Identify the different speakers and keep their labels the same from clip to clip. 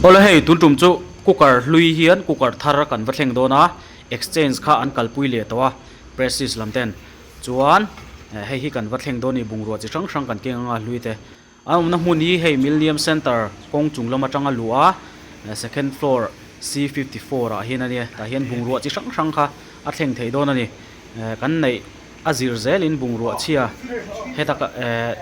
Speaker 1: Awle hei tun tum chu cooker hlui hian cooker thar kan va thleng dawn a, exchange kha an kalpui leh tawh a Prestige lam ten chuan hei hi kan va thleng dawn a ni bungrua chi hrang hrang kan keng anga hlui te. A awmna hmun hi hei Millennium Centre kawng chung lam atanga luh a, second floor C 54 ah hian a nia, tah hian bungrua chi hrang hrang kha a thleng thei dawn a ni. Kan neih a zir zelin bungrua chhia heta ka eh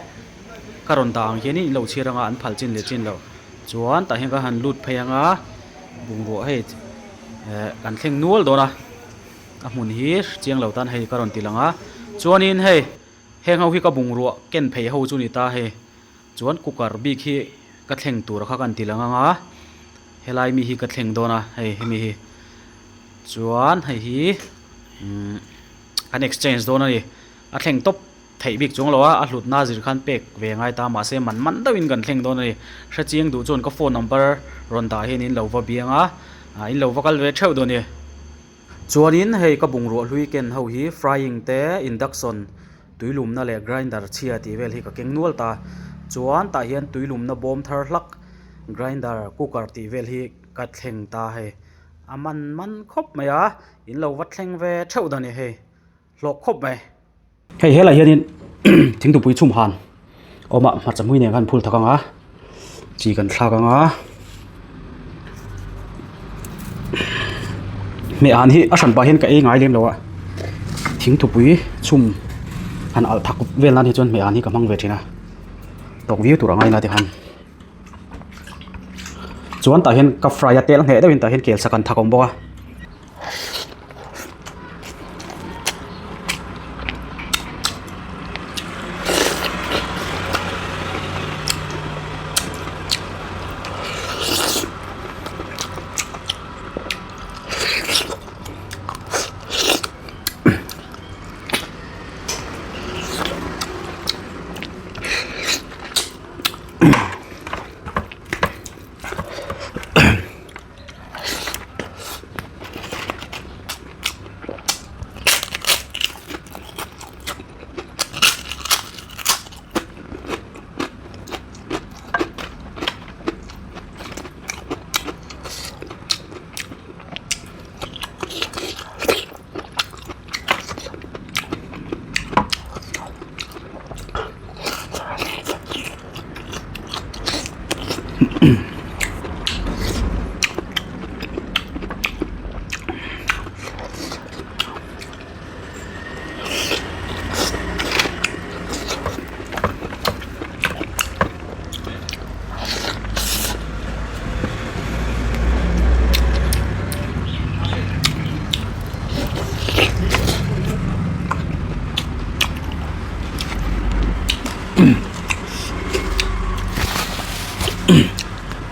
Speaker 1: ka rawn dah ang hianin in lo chhiar anga an phal chin leh chin loh chuan tah hian ka han lut phei anga bungrua hei eh kan thleng nual dawn a, a hmun hi chiang lo tan hei ka rawn ti lang a, chuanin hei. Heng ho hi ka bungrua ken phei ho chu ni ta hei. Chuan cooker bik hi ka thleng tur kha ka ti lang ang a, helai mi hi ka thleng dawn a hei hemi hi. Chuan hei hi umm kan exchange dawn a ni. A thleng tawp theih bik chuang lo a, a hlutna zir khan pek ve ngai ta mahse man man deuhin kan thleng dawn a ni. Hrechiang duh chuan ka phone number rawn dah hian in lo va biang a, in lo va kal ve theuh dawn a ni. Chuanin hei ka bungrua hlui ken ho hi frying te, induction, tuilumna leh grinder chhia tih vel hi ka keng nual ta. Chuan tah hian tuilumna bawm thar hlak grinder, cooker tih vel hi ka thleng ta hei. A man man khawp mai a, in lo va thleng ve theuh dan e hei, hlawk khawp mai. Hei helai hianin thingtupui chhum han awm a hmarcha hmui nen khan phul thak ang a chi kan thlak ang a hmeh han hi a hran pah hian ka ei ngai lem lo a thingtupui chhum han alh thak vel nan hi chuan hmeh han hi ka hmang ve thin a tawk viau tur a ngai na te khan chuan tah hian ka fry a tel ngheh deuhin tah hian kel sak an thak awm bawk a.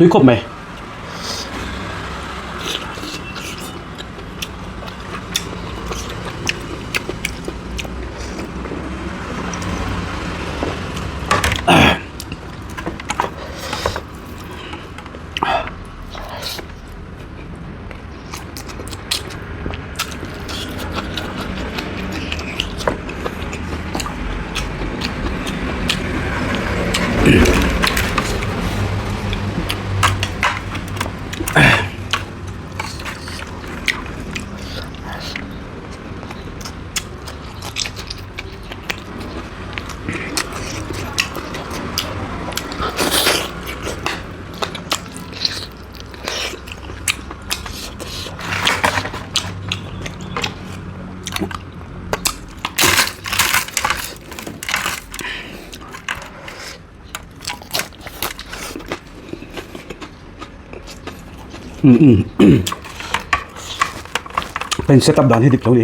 Speaker 1: Tui khawp mai. Ka in set up dan hi dik lo ni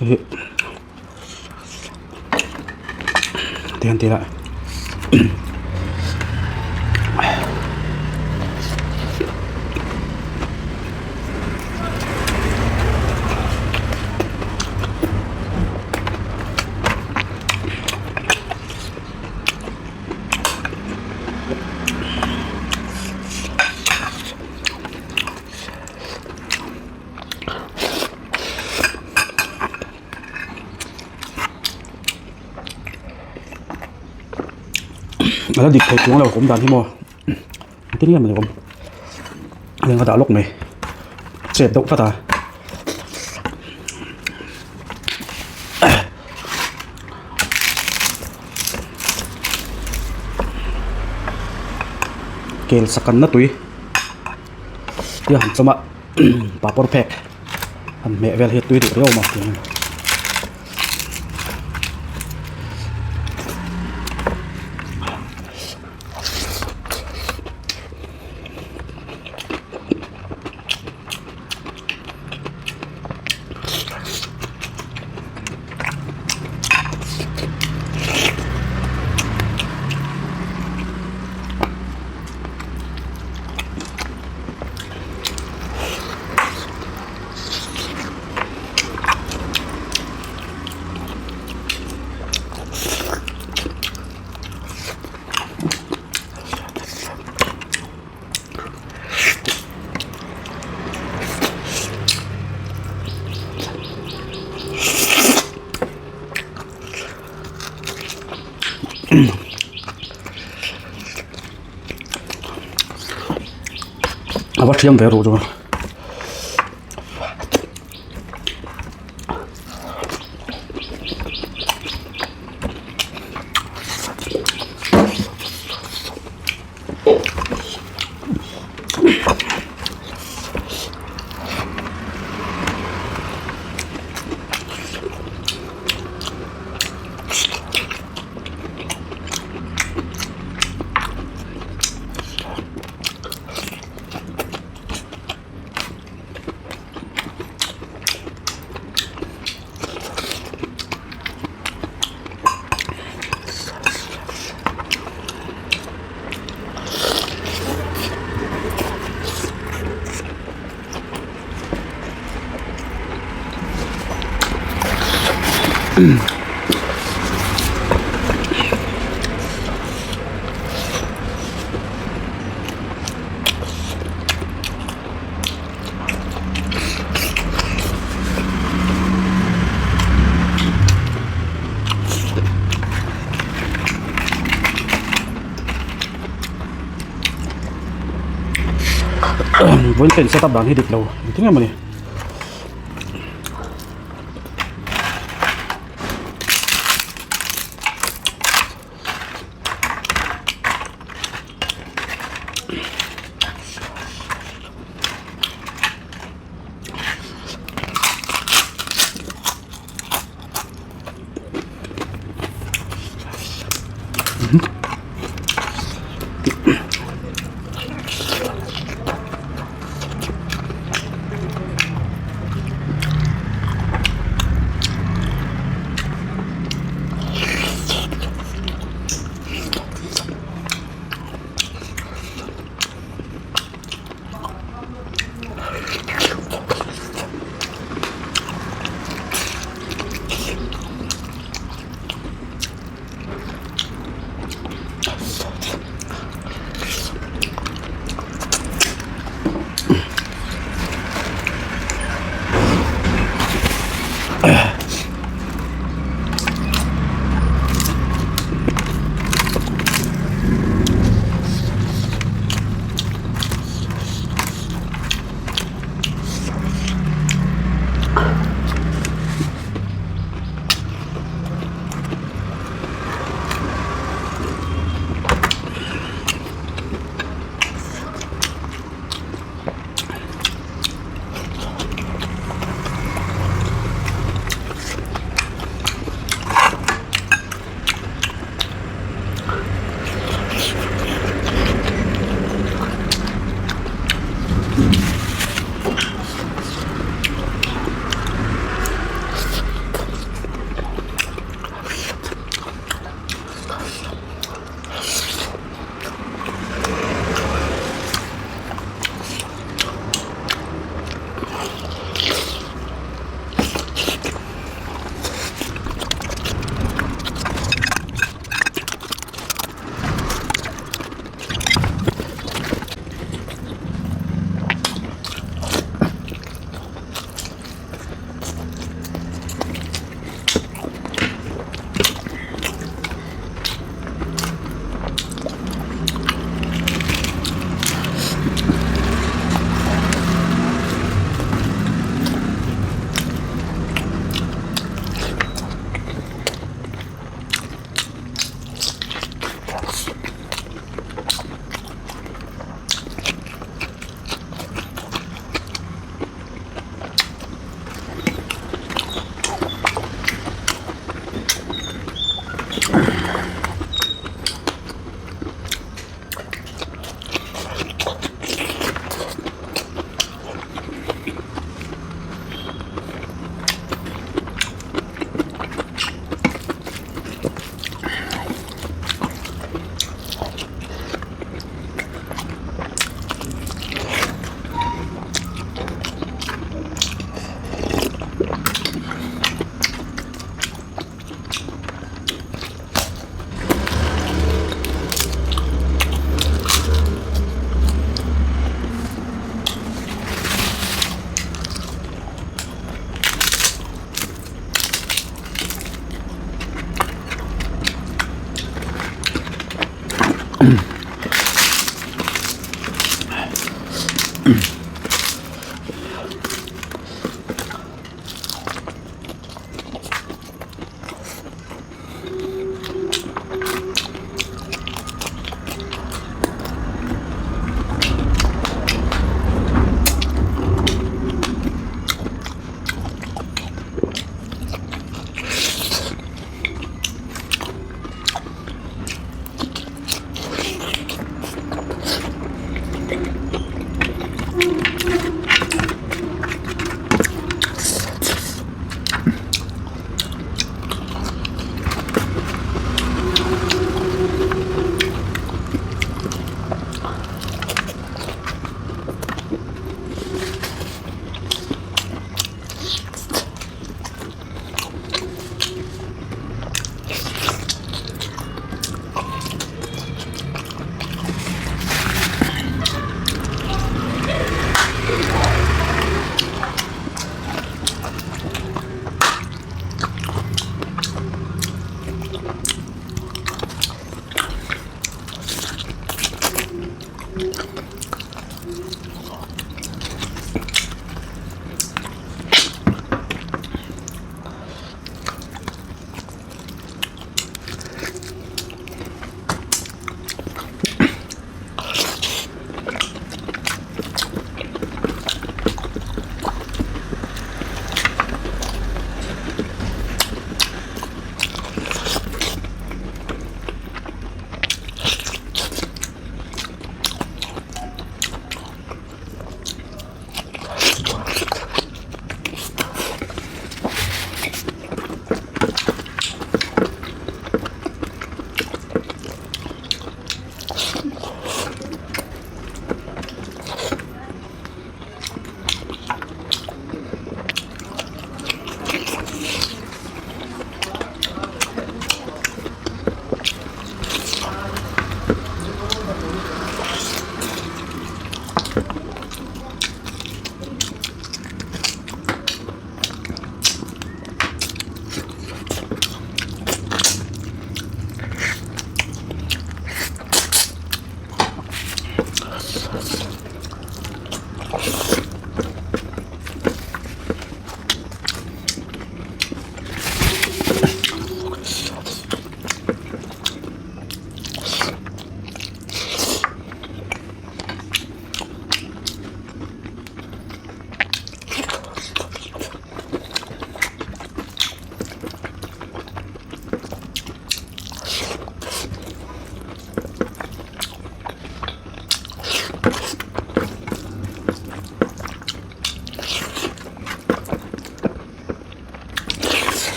Speaker 1: hi tihian ti ila. A la dik thei chuang lo awm dan hi maw. Engtin nge mawni awm a eng a dah lawk mai chep deuh tlat a. Kel sakanna tui tia han chawm a papawr phek han hmeh vel hi a tui duh riau a tiang hian. A va thiam ve ruh chu. Vawiin ka in set up dan hi dik lo engtin nge mawni.